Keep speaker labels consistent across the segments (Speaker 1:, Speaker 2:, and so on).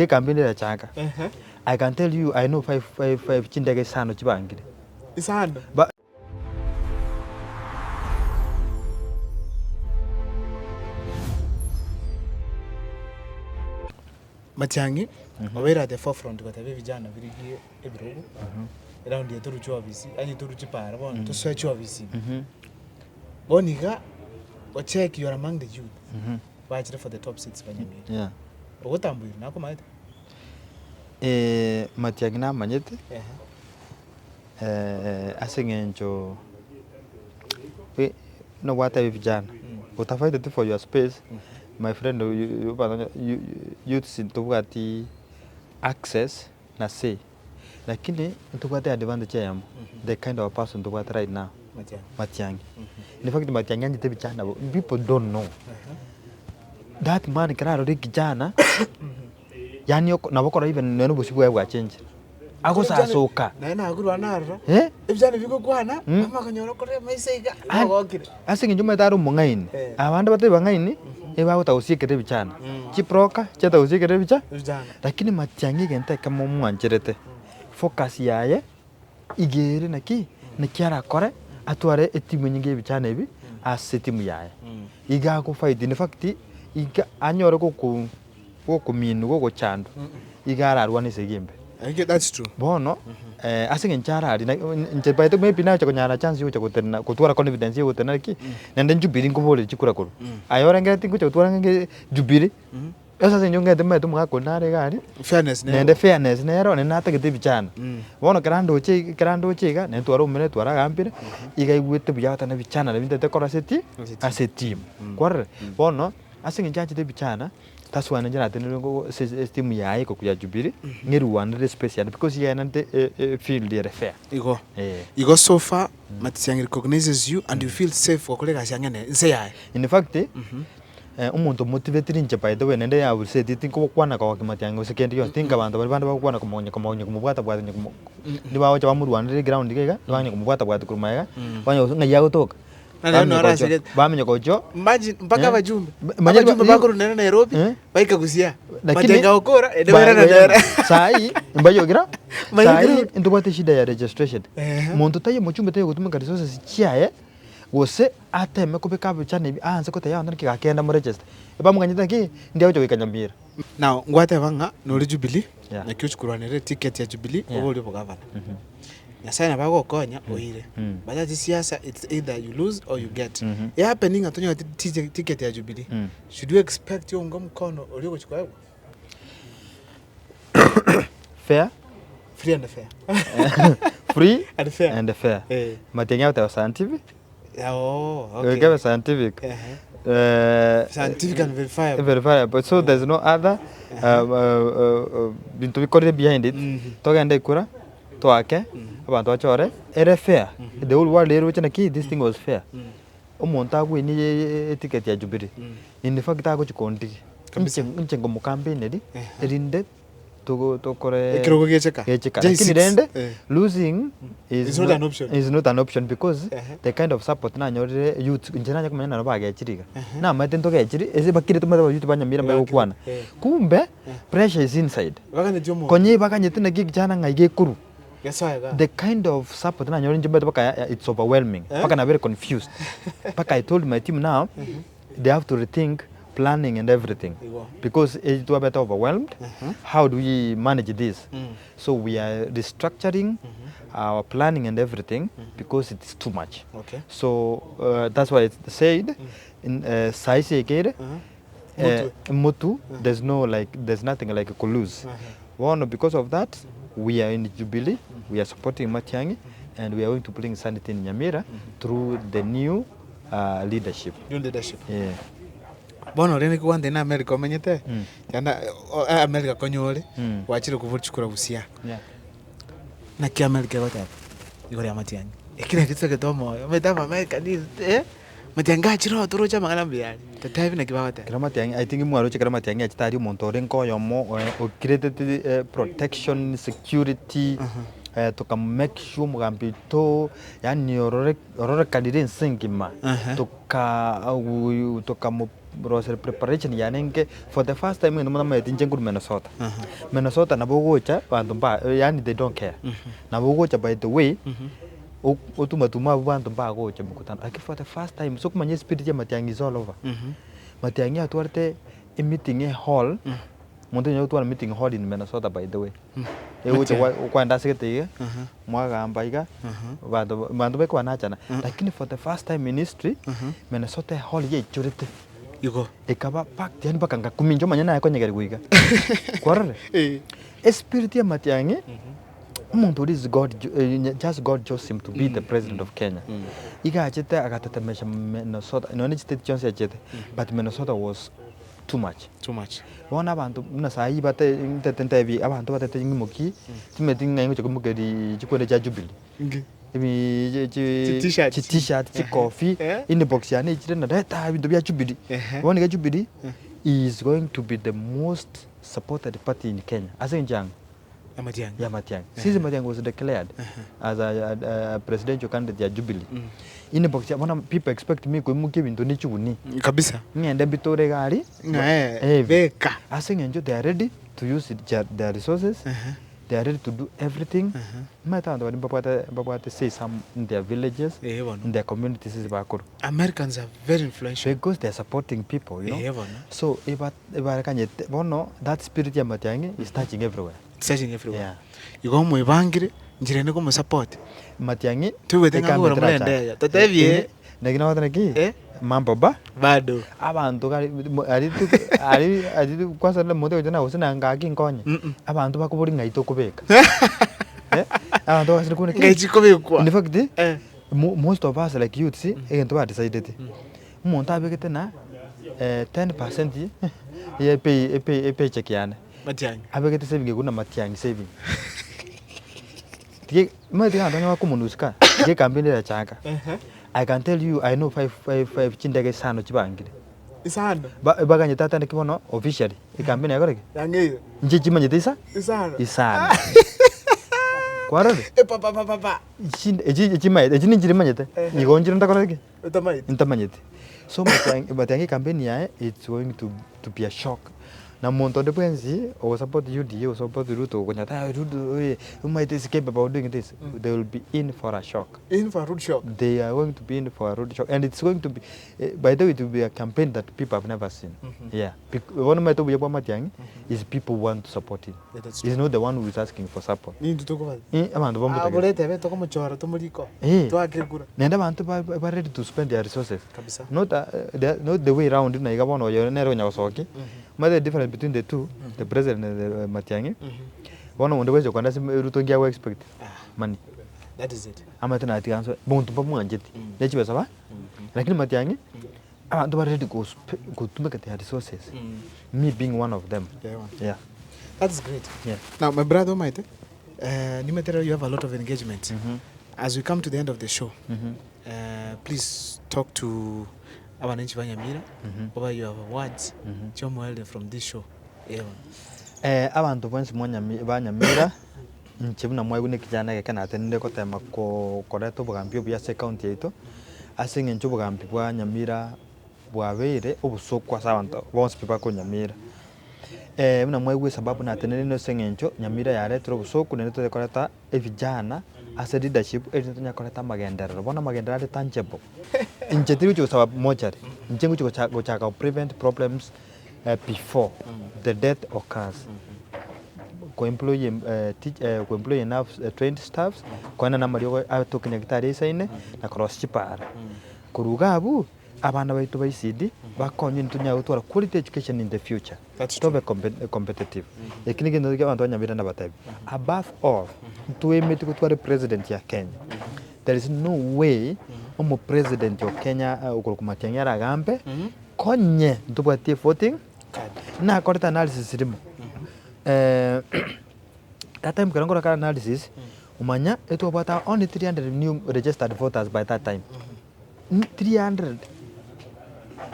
Speaker 1: Iga ecampaign erachaka, I can tell you I know five five five chindege isano chibangire.
Speaker 2: Isano?
Speaker 1: Ba.
Speaker 2: Matiang'i obeire at the forefront gotebia ebijana birigie ebirogo, eround eye torwe chiofisi, yaani torwe chipara bono tosoe chiofisi ime. Bono iga, ocheck you are among the youth bachire for the top seats banyamira.
Speaker 1: Yeah.
Speaker 2: Ogotamboire nakomanyete?
Speaker 1: Matiang'i namanyete, ase eng'encho nobwate ebijana, otafaiteti for your space, my friend youths ntobwati access na say, lakini ntobwate advantage eyemo, the kind of person tobwate right now, Matiang'i. In fact Matiang'i anchete vijana bo, people don't know, that man ekero arora ekijana, yaani oko nabo okora even nonye na obosio bwaye bwachenchire, agosasoka.
Speaker 2: Naye nakorwa narora,
Speaker 1: Eh?
Speaker 2: ebichani bigokwana,
Speaker 1: Mm.
Speaker 2: ama okonyora okore amaiso iga,
Speaker 1: An-
Speaker 2: ogokire.
Speaker 1: Ase eng'encho omanyete are omong'aini,
Speaker 2: Eh.
Speaker 1: abande batari bang'aini, ebagotaka gosiekera ebichana, chibroker chiataka gosiekera ebicha,
Speaker 2: Ebichana.
Speaker 1: lakini matiang'i egento ekemo omwancherete, focus yaye, iga ere naki, naki arakore atware etimu enyinge ya ebichana ebi ase etimu yaye. Iga ago fight, in fact, iga anyore goko gokominwa gogochandwa, iga ararwane esegi embe.
Speaker 2: I think that's true.
Speaker 1: Bono ase eng'encho araria na inche by the way maybe nacha konyara chance ya gocha gotenena gotwara confidence ya gotenena naki, naende Jubilee nkoboreria chikura korwa. Aye orengereretie ngocha gotwara ng'a Jubilee, ase eng'encho ng'ete maete omogaka onde nare iga aria,
Speaker 2: Fairness nero.
Speaker 1: naende fairness nero naende natagete ebichana. Bono ekero ndoche iga ekero ndoche iga, naende twaromire twaragambire, iga aigwete buya agoteba ebichana nabio ntagete korora ase eti ase etimu. Kwarora? Bono, ase eng'encho anchete ebichana, That's why ninche natenenire ngo ase etimu yaye ekoku ya Jubilee, ng'erwanere espace yane because yaenante efield ere fair.
Speaker 2: Igo.
Speaker 1: Eh.
Speaker 2: Igo so far, Matiang'i recognizes you and you feel safe gokora egasi ang'e nere, inse yaye.
Speaker 1: In fact, omonto omotivetiri inche by the way naende I will say it, tinkogokwana kogokia Matiang'i gose kende gionsi, tinka abanto baria bande bagokwana komonya komonya komobwata bwata onye komo nibagocha bamorwanerera eground iga iga, bang'e komobwata bwata korwa magega, banya gose ng'ai agotoka.
Speaker 2: Na rero noro ase gete.
Speaker 1: Bamenya gochio.
Speaker 2: Imagine mpaka
Speaker 1: Eh.
Speaker 2: abajumbe.
Speaker 1: Manya
Speaker 2: Abajumbe
Speaker 1: ba-
Speaker 2: bakorwa nere Nairobi
Speaker 1: Eh.
Speaker 2: baika Busia.
Speaker 1: Lakini-
Speaker 2: Matenga gokora ende bairana nere.
Speaker 1: Sahi mbayogira
Speaker 2: Mbayogira.
Speaker 1: sahi ntobwate eshida ya registration.
Speaker 2: Ehe.
Speaker 1: Monto taiyo mochumbe taiyo gotumeka resources chiaye gose ateme kobeka abichane ebi aanse kotebia abanto naki gakenda moregister. Ebamoganyete naki ndi agocha goika Nyamira.
Speaker 2: Now ngwateba ng'a nore Jubilee
Speaker 1: Yeah.
Speaker 2: naki ochia korwanera eticket ya Jubilee
Speaker 1: Yeah.
Speaker 2: obe oria obogavana. Nyasaye nabo agokonya oire but ase chisiasa it's either you lose or you get. E happen ng'a tonyore ticket ya Jubilee, should we expect ounga omokono oria ogochia koegwa?
Speaker 1: Fair.
Speaker 2: Free and fair.
Speaker 1: Free
Speaker 2: And fair.
Speaker 1: and fair.
Speaker 2: Eh.
Speaker 1: Matiang'i agoteba scientific.
Speaker 2: Oh, okay.
Speaker 1: Ekebe scientific.
Speaker 2: Ehe.
Speaker 1: Eh,
Speaker 2: Scientific and verifiable.
Speaker 1: verifiable. So there's no other binto bikorire behind it. Togende ekura toake abanto bachore ere fair. The whole world eroche naki this thing was fair. Omonto agwenie eticket ya Jubilee. In fact tagochi kontigia.
Speaker 2: Kabisa.
Speaker 1: Inche inche nkomokampeneri erinde togo tokore
Speaker 2: Ekerogo gecheka.
Speaker 1: gecheka.
Speaker 2: J6.
Speaker 1: Lakini rende
Speaker 2: Eh.
Speaker 1: losing is
Speaker 2: Is not an option.
Speaker 1: is not an option because
Speaker 2: Ehe.
Speaker 1: the kind of support nanyorire youth inche nanye komanya naro bagechire iga. Namaete ntogechiri ase bakire tomanyete abayouth ba Nyamira mbare gokwana.
Speaker 2: Eh.
Speaker 1: Kumbe pressure is inside.
Speaker 2: Baganyeti omonto.
Speaker 1: Konya ebaganyete naki ekichana ng'ai gekorwa.
Speaker 2: Gesoe igaa.
Speaker 1: The kind of support nanyore inche mbete mpaka ya- it's overwhelming.
Speaker 2: Eh?
Speaker 1: Mpaka nabere confused. Mpaka I told my team now they have to rethink planning and everything
Speaker 2: Igo.
Speaker 1: because eh, twabete overwhelmed how do we manage this
Speaker 2: Mm.
Speaker 1: so we are restructuring our planning and everything because it's too much
Speaker 2: Okay.
Speaker 1: so uh, that's why it's said in uh, saisi ekere
Speaker 2: Uh-huh.
Speaker 1: eh, mutu there's no like there's nothing like ku lose bono because of that we are in Jubilee we are supporting Matiang'i and we are going to bring sanity in Nyamira through the new uh, leadership
Speaker 2: New leadership.
Speaker 1: yeah.
Speaker 2: Bono rende kigwante na America omenyete,
Speaker 1: Mm.
Speaker 2: yanda o- eh, America konya ore,
Speaker 1: Mm.
Speaker 2: gwachire kobua chikura busia.
Speaker 1: Yeah.
Speaker 2: Naki America egoteba igoro ya Matiang'i? Eki nakio totagete omoyo, omanyete aba America nigo eh, Matiang'i gachire oo toroche amang'ana mbuya are, totebi naki bagoteba.
Speaker 1: Ekero Matiang'i I think mwaroche ekero Matiang'i achete aria omonto orenge oyomo o created protection, security, toka make sure omogambi oito yaani orore ororekanire ense engima,
Speaker 2: Aha.
Speaker 1: toka tokamo. korosera preparation yane nke for the first time egento motamanyeti inche nkorwa Minnesota. Minnesota nabo ogocha abanto mba yaani they don't care. Nabo ogocha by the way, otuma tuma abwo abanto mbagocha mkutano lakini for the first time ase okomanya espirit ya Matiang'i is all over. Matiang'i atwarete emeeting ehall, monto onyare gotwara meeting hall in Minnesota by the way. Egocha
Speaker 2: Matiang'i.
Speaker 1: kwaenda ase gete iga, mwagamba iga, abanto abanto bakobanachana, lakini for the first time in history, Minnesota ehall yaichorete.
Speaker 2: Igo.
Speaker 1: Ekaba packed yaani mpaka ngakumia inche omonyene naye konyegerigwa iga. Kwarorire? Espirit ya Matiang'i, omonto oria is God just God chose him to be the president of Kenya. Iga achete agatetemesha Minnesota, nonya ne chistate chionsi achete, but Minnesota was too much.
Speaker 2: Too much.
Speaker 1: Bono abanto buna saii bate ntete ntebi abanto batete ng'imoki, timanyeti ng'ai ngocha koimokeria chikwende chia Jubilee.
Speaker 2: Inki?
Speaker 1: Ebi
Speaker 2: Chi t-shirt.
Speaker 1: chi t-shirt, chikofi,
Speaker 2: Eh.
Speaker 1: inbox yane eichire na reta ebinto bia Jubilee.
Speaker 2: Ehe.
Speaker 1: Bono iga Jubilee is going to be the most supported party in Kenya. Ase eng'encho yang'o?
Speaker 2: Amatiang'i.
Speaker 1: Ya Matiang'i. Since Matiang'i was declared as a presidential candidate ya Jubilee, inbox ya bono people expect me koimokia ebinto ne chigunia.
Speaker 2: Kabisa.
Speaker 1: Ng'ende mbitore iga aria,
Speaker 2: Ng'a eh,
Speaker 1: eh,
Speaker 2: beka.
Speaker 1: Ase eng'encho they are ready to use their resources, they are ready to do everything. Omanyete abanto baria mbabwate mbabwate say some in their villages,
Speaker 2: Eh, bono.
Speaker 1: in their communities ase bakorwa.
Speaker 2: Americans are very influential.
Speaker 1: Because they are supporting people, you know.
Speaker 2: Eh, bono.
Speaker 1: So eba ebarekanyete bono that spirit ya Matiang'i is touching everywhere.
Speaker 2: It's touching everywhere.
Speaker 1: Yeah.
Speaker 2: Igo mwebangire, inchera ende komosupport.
Speaker 1: Matiang'i
Speaker 2: Toigwete ng'a
Speaker 1: ekambi
Speaker 2: kogora
Speaker 1: terachaka.
Speaker 2: morende aya, totebie.
Speaker 1: Naki nagoteba naki?
Speaker 2: Eh?
Speaker 1: Mambo ba?
Speaker 2: Bado.
Speaker 1: Abanto gari mo aria tu aria aria kwanza rende omonto ogocha gose na ngaki nkonye, abanto bakoboria ng'ai tokobeka eh, abanto bagosire kobuna ki?
Speaker 2: Ng'ai chikobekwa?
Speaker 1: In fact,
Speaker 2: Eh.
Speaker 1: mo most of us like youths, egento ba decideti, omonto abegete na 10% ya epay epay epaycheck yane,
Speaker 2: Matiang'i.
Speaker 1: abegete saving ekwo na matiang'i saving. Tiga omanyete abanto onye bakomonusuka, tiga ecampaign erachaka. I can tell you I know five, five, five chindege isano chibangire.
Speaker 2: Isano.
Speaker 1: Ba baganyete ata naki bono officially ecampaign yakora ki?
Speaker 2: Yang'eire.
Speaker 1: Inche chimanyete isa?
Speaker 2: Isano.
Speaker 1: Isano. Kwarorire?
Speaker 2: Eh, pa pa pa pa pa.
Speaker 1: Chinde echi echimaete echi ninchire manyete.
Speaker 2: Ehe.
Speaker 1: Igo nchire ntakora ki?
Speaker 2: Otamanyeti.
Speaker 1: Ntamanyeti. So Matiang'i Matiang'i ecampaign yaye it's going to to be a shock. Na monto onde bwensi ogosupport UDA ogosupport Ruto okonyora ah Ruto oye omanyete is capable of doing this, they will be in for a shock.
Speaker 2: In for a rude shock.
Speaker 1: They are going to be in for a rude shock and it's going to be by the way it will be a campaign that people have never seen. Yeah. Bec- bono omanyete obuya bwa Matiang'i is people want to support him.
Speaker 2: Yeah, that's
Speaker 1: He's not the one who is asking for support.
Speaker 2: Nintwe tokobasa.
Speaker 1: Eh, abanto bamotagete.
Speaker 2: Abore etebe tokomochora tomoriko.
Speaker 1: Eh.
Speaker 2: Toake ekura.
Speaker 1: Naende abanto ba- ba ready to spend their resources.
Speaker 2: Kabisa.
Speaker 1: Not, the, not the way round buna iga bono oyo nere onya gosokia. Omanyete the difference between the two, the president and the Matiang'i, bono onde bwensi okogenda ase Ruto nki ago expect? Money.
Speaker 2: That is it.
Speaker 1: Amaete natiga nsoe, monto mbamwancheti, ne chibesa ba, lakini Matiang'i, abanto bare ready go gotumeka their resources, me being one of them.
Speaker 2: Yeah, man.
Speaker 1: Yeah.
Speaker 2: That is great.
Speaker 1: Yeah.
Speaker 2: Now, my brother Omaite, nimete rero you have a lot of engagements. As we come to the end of the show, please talk to abananchi ba Nyamira, oba your words chiomoerio from this show. Eh bono.
Speaker 1: Abanto bonsi mwa Nyami- ba Nyamira, inche buna mwaigwa na ekijana egeke natenenire gotema ko- koreta obogambi obuya ase ecounty yaito, ase eng'encho obogambi bwa Nyamira bwabeire obosooku ase abanto bonsi pi bakoo Nyamira. Buna mwaigwa esababu natenenire ase eng'encho Nyamira yaretire obosooku naende tore koreta evijana ase leadership erinde tonyare koreta amagenderero. Bono amagenderero are tangible. Inche tiri gochia gosaba mochari, inche ngochia gocha gochaka go prevent problems before the death occurs. Ko employ teach ko employ enough trained staffs, koenana amariogo atoke nyagetari aisaine, na korosia chipara. Korwa iga abwo, abana baito ba ECD, bakonywe intwe tonyare gotwara quality education in the future.
Speaker 2: That's true.
Speaker 1: Tobe competitive. Eki negento kia abanto ba Nyamira nabatebi, above all, ntweemeti gotwara epresident ya Kenya. There is no way omopresident o Kenya okorokwa Matiang'i aragambe, konye ntobwati evoting
Speaker 2: Card.
Speaker 1: nakorete analysis rimo, that time ekero nkora analysis, omanya etwabwate only 300 new registered voters by that time. 300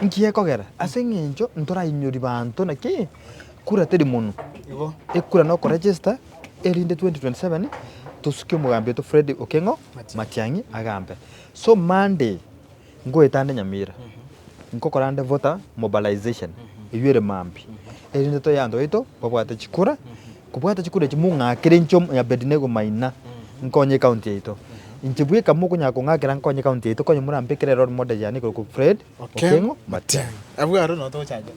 Speaker 1: nki gekogera? Ase eng'encho ntorainyori banto naki kura teri monwe,
Speaker 2: Igo.
Speaker 1: ekura na okoregister erinde 2027 tosuke omogambi oito Fred Okeng'o
Speaker 2: Matiang'i.
Speaker 1: Matiang'i agambe. So Monday, ngoeta ande Nyamira. Nkokora nde voter mobilization, eywo ere mambia, erinde toe abanto baito babwate chikura, kobwata chikura echi mong'akere inche omo Abednego Maina, nkonye ecounty yaito. Inche bweka mokonyara kong'akera nkonye ecounty yaito konye morambekere erole model yane ekorokwa Fred Okengo Matiang'i.
Speaker 2: Abwo aro noo togochaka.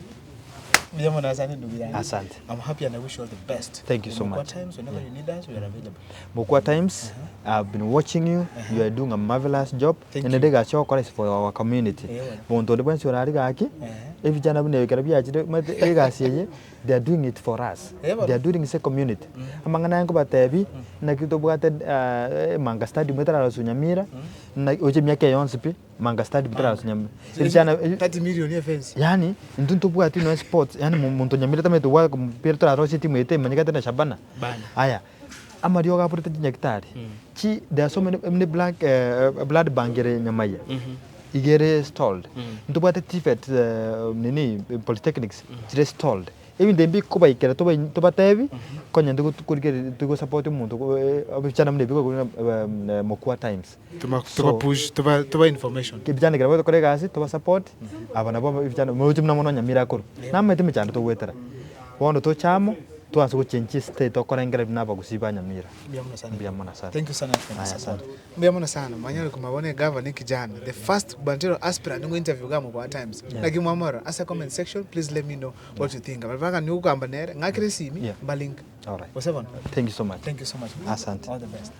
Speaker 2: Mbuya mono asante ndugu yane.
Speaker 1: Asante.
Speaker 2: I'm happy and I wish you all the best.
Speaker 1: Thank you so
Speaker 2: Mokwa
Speaker 1: much.
Speaker 2: Times, whenever you need us, we are available.
Speaker 1: Mokwa Times, I've been watching you, you are doing a marvelous job,
Speaker 2: Thank
Speaker 1: and
Speaker 2: you.
Speaker 1: egasi ogokora is for our community.
Speaker 2: Eh, bono.
Speaker 1: Monto onde bwensi orare gaki,
Speaker 2: Eh.
Speaker 1: ebijana buna ebi ekero biachire omanyete egasi eye, they are doing it for us,
Speaker 2: Eh, bono.
Speaker 1: they are doing ase ecommunity. Amang'ana aya nkobatebi, naki tobwate Manga Stadium etararosiwa Nyamira, naki oche emiaka eye yonsi pi, Manga Stadium etararosiwa Nyamira. Ebijana ebi
Speaker 2: 30 million efensi.
Speaker 1: Yaani intwe ntobwati nonya sports, yaani monto Nyamira tamanyeti goaka omopira torarosie etimu eye temanyekete na Shabana.
Speaker 2: Bana.
Speaker 1: Aya, amariogo aborete chinyagitari, chi there are so many buna eblank blood bank ere Nyamaiya, iga ere stalled, ntobwate TVET nini polytechnics chire stalled, ebinto ebi bikobaikera tobai tobatebi, konya ntogo korigereria togosupport omonto ebichana buna ebi Mokua Times.
Speaker 2: Toba
Speaker 1: So-
Speaker 2: toba push toba toba information.
Speaker 1: Ebichana ekero bagokora egasi tobasupport, aba nabo ebichana moroche buna mono Nyamira akorwa, namaete emechando togoetera. Bono toche amo, twanse gochenchia estate tokorengera buna abagusii ba Nyamira.
Speaker 2: Mbuya mono sana.
Speaker 1: Mbuya mono asante.
Speaker 2: Thank you sana for the
Speaker 1: Aya,
Speaker 2: support.
Speaker 1: asante.
Speaker 2: Mbuya mono sana. Mwanyare komabona egavana ekijana. The first gubernatorial aspirant ngo interview iga Mokwa Times.
Speaker 1: Yeah.
Speaker 2: Naki mwamorora ase comment section please let me know what you think. Abare bagani ogokamba nere ng'akere esimi
Speaker 1: Yeah.
Speaker 2: mbalink.
Speaker 1: Alright.
Speaker 2: Gose bono.
Speaker 1: Thank you so much.
Speaker 2: Thank you so much.
Speaker 1: Asante.
Speaker 2: All the best.